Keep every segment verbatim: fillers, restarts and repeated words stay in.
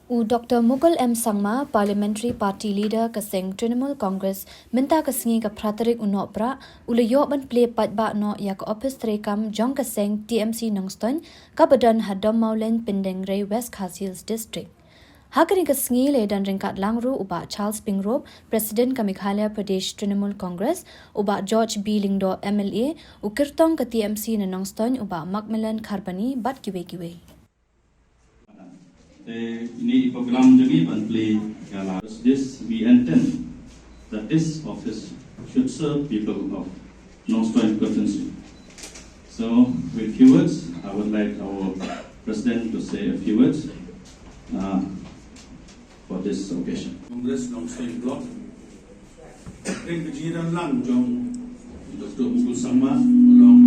U Dr Mukul M Sangma, Parliamentary Party Leader ka seng Trinamool Congress, mynta ka sngi ka phra tarik u Nohprah u la ïoh ban plie paidbah noh ïa ka ophis treikam jong ka seng T M C Nongstoiñ, kaba don ha Dommawleiñ, Pyndengrei, West Khasi Hills District. Ha kane ka sngi la don ryngkat lang ruh u Bah Charles Pyngrope, President ka Meghalaya Pradesh Trinamool Congress, u Bah George B Lyngdoh, M L A, u kyrtong ka T M C na Nongstoiñ, u Bah Macmillan Kharbani, bad kiwei kiwei. Te ini i program jong ngi ban plie ïa la. This we intend that this office should serve people of Nongstoiñ constituency. So, with few words, I would like our president to say a few words uh, for this occasion. Congress Nongstoiñ Block. Teng ka jingïadon lang jong Dr Mukul Sangma, long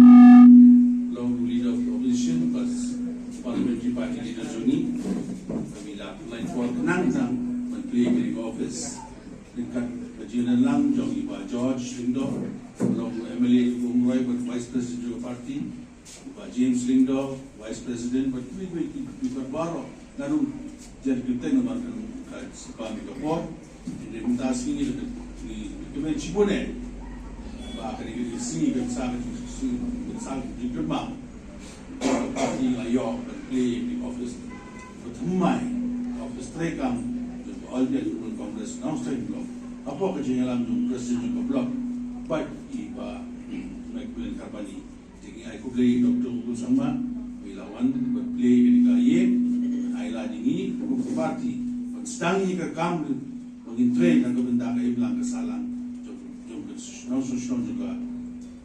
long leader of the opposition, plus parliamentary party leader jong ngi. Kami la line for nang nang ban plie ka office. Teng ka jingïadon lang jong i Bah George Lyngdoh, long M L A jong Umroi, but vice president jong party. Bah James Lyngdoh, Vice President, bad kiwei kiwei ki, ki, ki baroh. Nga ruh jan kyrteng namar ka, ka sngewbha ka por. Hynrei mynta sngi ngi, ngi, ngi kmen shibun eh ba kane ka sngi kan sa ka sngi, kan sa ka jingkyrmen. Ka party la ïoh ban plie ïa ka office, ba thymmai office treikam jong ka All India Trinamool Congress Nongstoiñ Block hapoh ka jingïalam jong President jong ka block, bad i Bah Macmillan Kharbani. Te ngi ai khublei ïa Dr Mukul Sangma ba i la wan ban plie ïa kane ka ïing, ai lad ïa ngi kum ka party ban sdang ïa ka kam ba ngin trei na ka bynta ka imlang ka sahlang jong, jong ka shnong shnong jong ka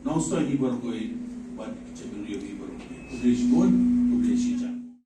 Nongstoiñ hi baroh kawei bad ka jaitbynriew hi baroh kawei. Khublei shibun.